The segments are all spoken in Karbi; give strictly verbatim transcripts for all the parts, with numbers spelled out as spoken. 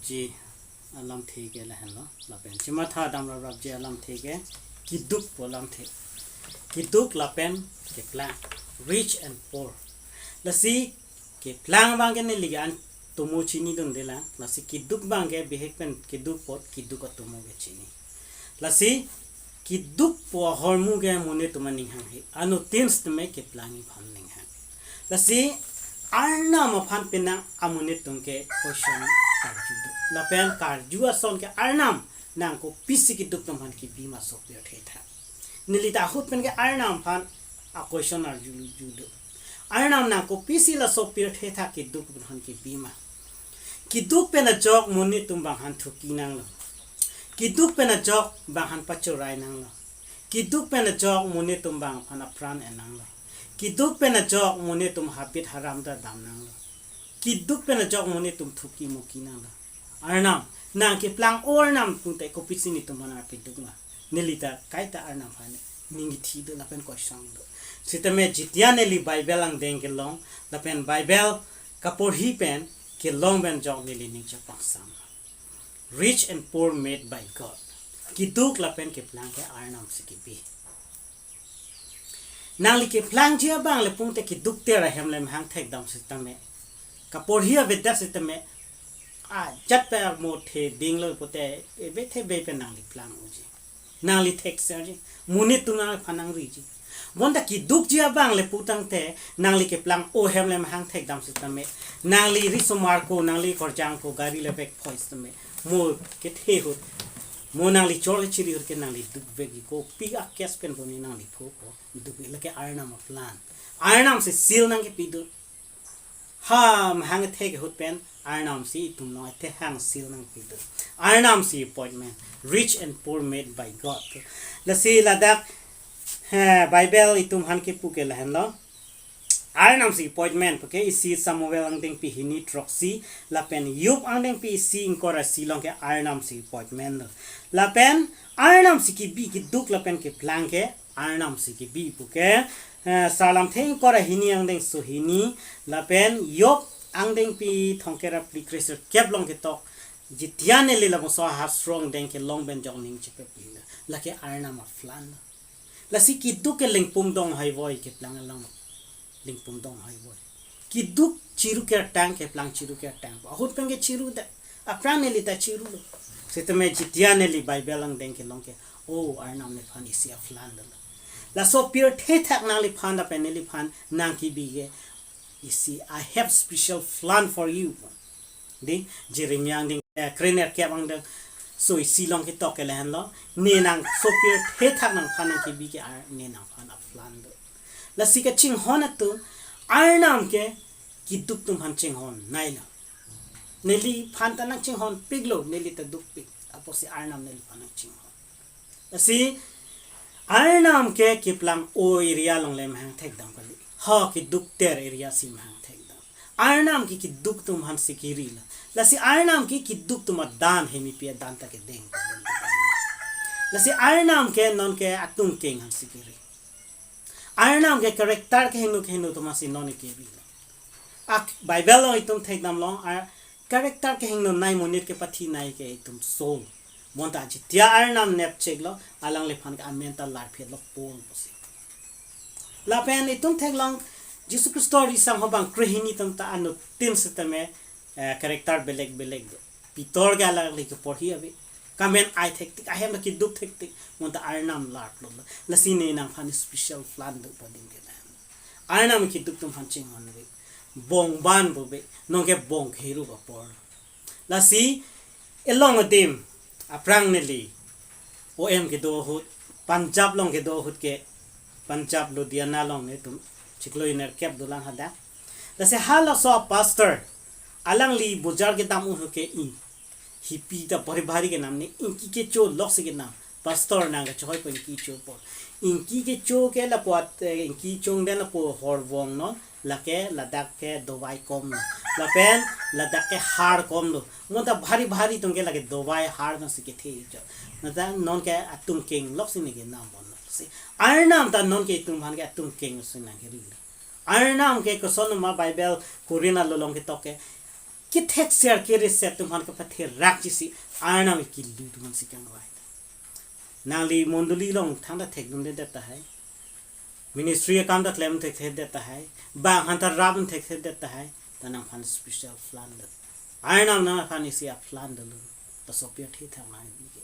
Ji alamthe ke lahenlo, lapen chematha damraprapji alamthe ke keduk pu alamthe. Keduk lapen keplang, rich and poor. Lasi keplang abang ke neli ke an tomo chinidundelang, lasi keduk abang ke bihek pen keduk apot keduk atomo ke chini. Lasi keduk pu ahormu ke monit atum aning hanghe. Anuttin sitame keplangji aphan aning hang. Lasi Arnam aphan penang amonit atum ke question karju do. Lapen karju ason ke, Arnam, nang kopisi keduk atum aphan kebi ma laso pirthe thak? Neli ta ahut pen ke Arnam aphan a question arjulo, arjulo. Arnam, nang kopisi laso pirthe thak keduk atum aphan kebi ma? Keduk pen ajok monit atum bang aphan thuki nanglo. Keduk pen ajok bang aphan pachorai nanglo. Keduk pen ajok monit atum bang aphan apran en nanglo. Keduk pen ajok monit atum habit haram ta dam nanglo. Keduk pen ajok monit atum thuki muki nanglo. Arnam, nang keplang-o Arnam pulote kopisi netum aphan arpiduk ma? Neli ta kaita Arnam aphan ning kethi do lapen question do. Sitame jitiya neli Bible angdeng kelong lapen Bible kaporhi pen kelong pen ajok neli ning chepangsam. Rich and poor made by God. Keduk lapen keplang ke Arnam si kebi. Nangli keplangji abang le pulote kedukter ahem le mahang thekdam sitame, kaporhi avedet sitame, ajat pe mo the dinglo pulote, ebe the be pen nangli plang unji. Nangli thekserji, monit atum nangphan nangriji. Bonta kedukji abang le putangte, nangli keplang-o ahem le mahang thekdam sitame, nangli risomar ko, nangli korjang ko, gari le bag phoi sitame, mo kethe ahut, mo nangli chor kechiri ahut ke nangli dukvekji, kopi a case pen boni nangli pho ko dukvek, lake Arnam aplan. Arnam si seal nangkepi do. Ha, mahang thek ahut pen Arnam si itum along thehang seal nangpi do. Arnam si appointment. Rich and poor made by God. Lasi ladak, he, Bible itum aphan kepu ke lahenlo. Arnam si appointment puke isi Samuel angdengpi hini throksi lapen Job angdengpi isi ingkoi ra isi along ke Arnam si appointment lo. Lapen Arnam si kebi keduk lapen keplang ke Arnam si kebi puke, eh, Sarlamthe ingkoi ra hini angdengso hini lapen Job angdengpi thomkep ra phli kre-sirkep along ketok, jitiya neli lapuson ahasrong deng kelong pen ajok ning chepepilo. Lake Arnam aplan lo. Lasi keduk ke lengpum dong haivoi, keplang along lengpum dong haivoi. Keduk chiru kertang, keplang chiru kertang. Ahut pen ke chirudet. Apran neli ta chirulo. Sitame jitiya neli Bible angdeng kelong ke, o, Arnam nephan isi aplan dolo. Laso pirthe thak nangliphan lapen neliphan nangkebi ke isi, "I have special plan for you." Dei, Jeremia angdeng, eh, krenerkep angdengso isi along ketok ke lahenlo. Ne nang laso pirthe thak nangphan nangkebi ke Ar-, ne nangphan aplan do. Lasi kachinghon atum, Arnam ke keduk atum aphan chinghonneilo. Neliphan ta nangchinghonpiklo, neli ta dukpik. Apotsi Arnam neliphan nangchinghon. Lasi Arnam ke keplang-o area along le mahang thekdam kali. Ha, kedukter area si mahang thekdam. Arnam ke keduk atum aphan si kerilo. Lasi Arnam ke keduk atum adan, hemipi adan ta kedeng. Lasi Arnam ke non ke atum keng aphan si keri. Arnam ke character kehingno kehingno atum aphan si non kerilo. Ak Bible along itum thekdamlo, a character kehingnonei, monit kepathinei ke itum soul. Bonta jitiya Arnam nepcheklo, alangliphan ke amen ta larphetlo Paul pusi. Lapen itum theklong Jisu Khristo risangho bang krehini atum ta anuttin sitame, eh, character belek belek do. Pitor ke alangli keporhi ave. Kamen ai thektik, ahem ta keduk thektik, bonta Arnam larplotlo. Lasi ne nangphan special plan do pu adim ke lahen. Arnam keduk atum aphan chinghonve. Bong ban bove, non ke bong kehiruk apor. Lasi elong adim, aphrang neli O M kedo ahut, Punjab along kedo ahut ke, Punjab Ludhiana along netum chiklo nerkep dolang hadak. Lasi halaso pastor, alangli bojar kedam ahut ke ingkipi ta bhari bhari kenam, ne ingki kecho loksi kenam. Pastor nang kachehoi po ingki chopo. Ingki kecho ke lapu at, eh, ingki chongdeng lapu horvong non, lake ladak ke dovai kom lo. Lapen ladak ke har kom lo. Bonta bhari bhari atum ke lake dovai har nangsi kethe jo. Bonta non ke atum keng loksi ne kenam bon. Si Arnam ta non ke itum aphan ke atum keng si nangkeri. Arnam ke kosonma Bible Korinth along ketok ke, kethek ser kere set atum aphan kapatherak chisi Arnam kelu atum aphan si kangvai. Nangli mondoli along thangta thekdunde det tahai. Ministry akam ta klem thekthedet tahai. Bang aphan ta rap thekthedet tahai. Ta nangphan special plan do. Arnam nangphan isi a-plan dolo. Laso pirthe thang nangji ke.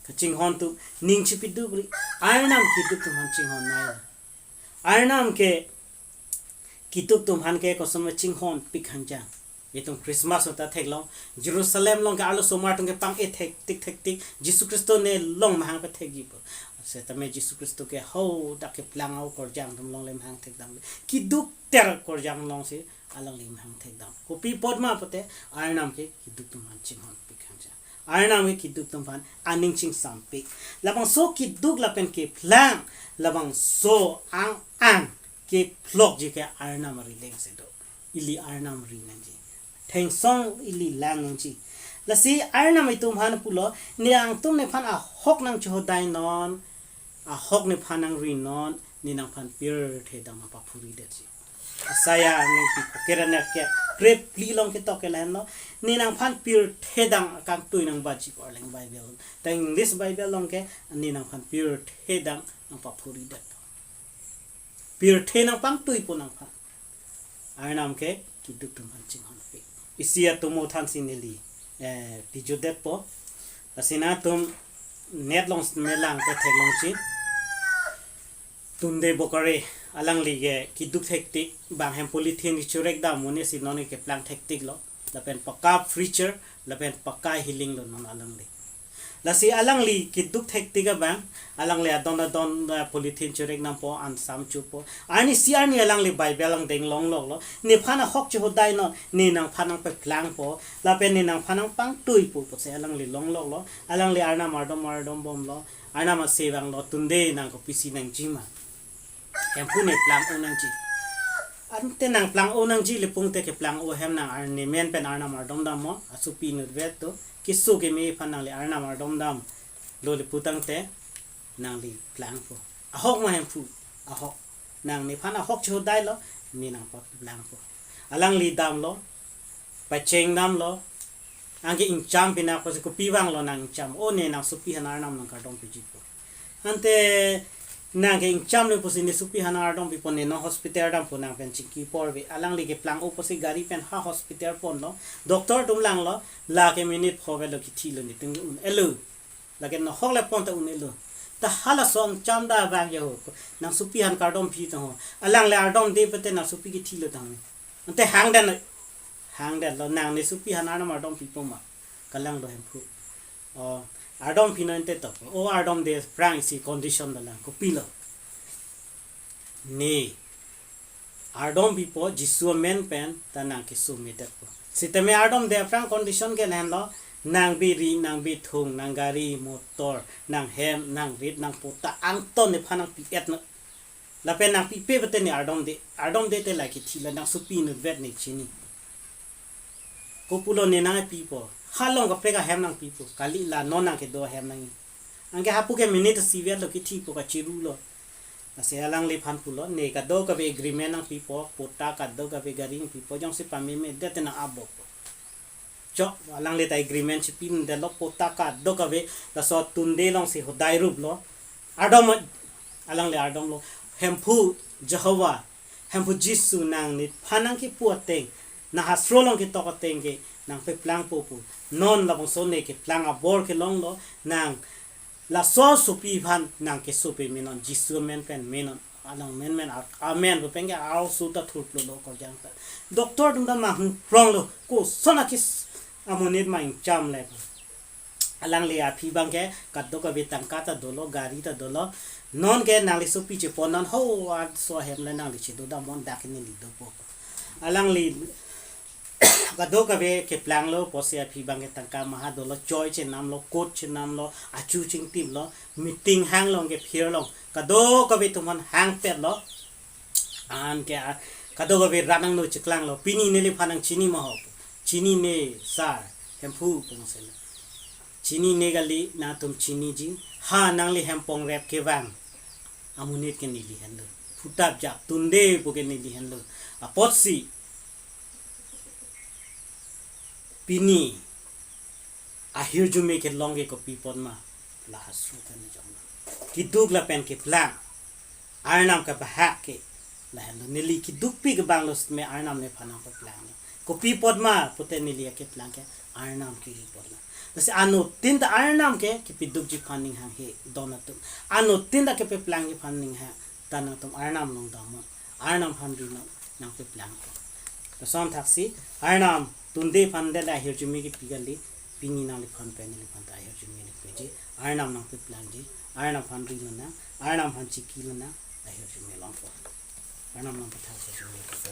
Kachinghon atum ning chipiduk ri. Arnam keduk atum aphan chinghon nai. Arnam ke keduk atum aphan ke kosonma chinghonpik hangjang. Itum Christmas ta theklong, Jerusalem along ke arlosomar atum ke pang-e thektik thektik, Jisu Khristo ne long mahang pathekji pu. Setame Jisu Khristo ke hadak keplang akorjang atum along le mahang thekdam. Keduk ter akorjang along si alangli mahang thekdam. Kopi apot ma pulote Arnam ke keduk atum aphan chinghonpik hangjang. Arnam ke keduk atum aphan aning chingsampik. Labangso keduk lapen keplang, labangso ang-ang kephlokji ke Arnam ari leng si do. Ili Arnam ari nangji. Thengsong ili lang nangji. Lasi Arnam itum aphan pulo, ne nangtum nephan ahok nangchohodai non, ahok nephan nangri non, ne nangphan pirthe dam paphuri detji. Isaiah ne pi kokera ne ke krep li along ketok ke lahenlo, ne nangphan pirthe dam akangtui nangbaji pu Arleng Bible. Ta English Bible along ke ne nangphan pirthe dam nangpaphuri det. Pirthe nangpangtuipo nangphan. Arnam ke keduk atum aphan chinghonpik. Isi atum mo thansi neli, eh, pijudetpo. Lasi nangtum net along melang te theklongji. Tunde Bokare alangli ke keduk thektik, bang hem polythene churek dam mo ne si non keplang thektik lo. Lapen pakka preacher, lapen pakka healing lo non alangli. Lasi alangli keduk thektik abang, alangli adon adon, eh, polythene churek dampo, ansam chupo. Arnisi arni alangli Bible angdeng longlok lo. Nephan ahok chohodai non, ne nangphan nangpeplangpo, lapen ne nangphan nangpangtuipo pusi alangli longlok lo. Alangli Arnam ardom ardombomlo. Arnam ase vanglo, tunde nang kopisi nangji ma. Hemphu ne plang-o nangji. Ante nang plang-o nangji le pulote keplang-o hem nang ar ne men pen Arnam ardom dammo, asopi inutvet atum. Keso keme aphan nangli Arnam ardom damlo le pu tangte nangli plangpo. Ahok ma Hemphu, ahok. Nang nephan ahok chohodai lo, ne nangpaplangpo. Alangli damlo, pacheng damlo, anke ingcham pinak pusi kopi vanglo nang ingcham. O ne nangsopi aphan Arnam nangkardompiji pu. Ante nang ke ingchamlo pusi ne sopi aphan ardom pipo, ne non hospital dampo nang pen chingki porve. Alangli keplang-o pusi gari pen ha hospital ponlo. Doctor atum langlo, lake minute pho vetlo kethilo, netum un-elo. Lake nohok le pon ta un-elo. Ta halaso ingcham da vang ya ho. Nangsopi aphan kardompiji ta ho. Alangli ardomde pute nangsopi kethilo tang. Ante hangdet, hangdetlo, nang ne sopi aphan Arnam ardom pipo ma. Kalanglo Hemphu. O, ardompi non te to. O, ardomde aphrang isi condition dolang, kopilo. Ne ardom pipo Jisu amen pen ta nang keso medetpo. Sitame ardomde aphrang condition ke lahenlo, nang biri, nang bithung, nang gari motor, nang hem, nang rit, nang patta angton nephan nangpi-et non. Lapen nangpipe pute ne ardomde, ardomde te lake thilo, nangsopi inutvet ne chini. Kopulo ne nangpipo. Halong kaprek ahem nangpipo. Kali la non nang kedo ahem nang. Anke hapu ke minute isi vetlo kethipo, kachirulo. Lasi alangliphan pulo, ne kadokave agreement nangpipo, patta kadokave gari nangpipo, jongsi pamemedet te nang abokpo. Chok, alangli ta agreement chipidetlo, patta kadokave, laso tunde alongsi hodai ruplo. Ardom, alangli ardomlo. Hemphu Jehovah, Hemphu Jisu, nang nephan nangkipu ateng, nang hastro along ketok ateng ke nangpeplangpo pu. Non labangso ne keplang abor kelonglo, nang laso sopi aphan nang keso pame non, Jisu amen pen me non, alang amen pen, a-, amen pu pen ke arloso ta thurplulo korjang ta. Doctor atum ta mahung pronglo, koson akis amonit ma ingcham le. Alangli aphi abang ke kadokave tangka ta dolo, gari ta dolo. Non ke nangli sopi chepon non ho, arloso ahem le nangli chedo damnon, dak neli dopo. Alangli kadokave keplanglo pusi aphi abang ke tangka maha dolo, choi chenamlo, coat chenamlo, achu chingtimlo, meeting hang along ke phirlong, kadokave atum aphan hangpetlo. Anke a, kadokave rat angno cheklanglo, pini neliphan nangchini ma ho pu. Chinine sir, Hemphu pu nang selo. Chinine kali, nangtum chiniji. Ha nangli hem pongrep kevang amonit ke neli henlo. Phutap jak tunde pu ke neli henlo. Apotsi pini ahirjume kelong ke kopi apot ma, la asrutan jong. Keduk lapen keplang, Arnam kebahak ke lahenlo. Neli kedukpik abang lo setame Arnam nephan nangpeplang. Kopi apot ma pute neli akeplang ke Arnam kiri apot lo. Lasi anuttin ta Arnam ke kepidukji aphan ning hanghe don atum. Anuttin ta kepeplangji aphan ning hang ta nangtum Arnam along damnon. Arnam aphan ri nang, nangpeplang. Lason thaksi Arnam tunde aphan det ahirjume kepi kali, pini nangliphan pen neliphan ta ahirjume nangpeji, Arnam nangpeplangji, Arnam aphan ri lonang, Arnam aphan chiki lonang, ahirjume longpo. Arnam nangpethak ahirjume kepi.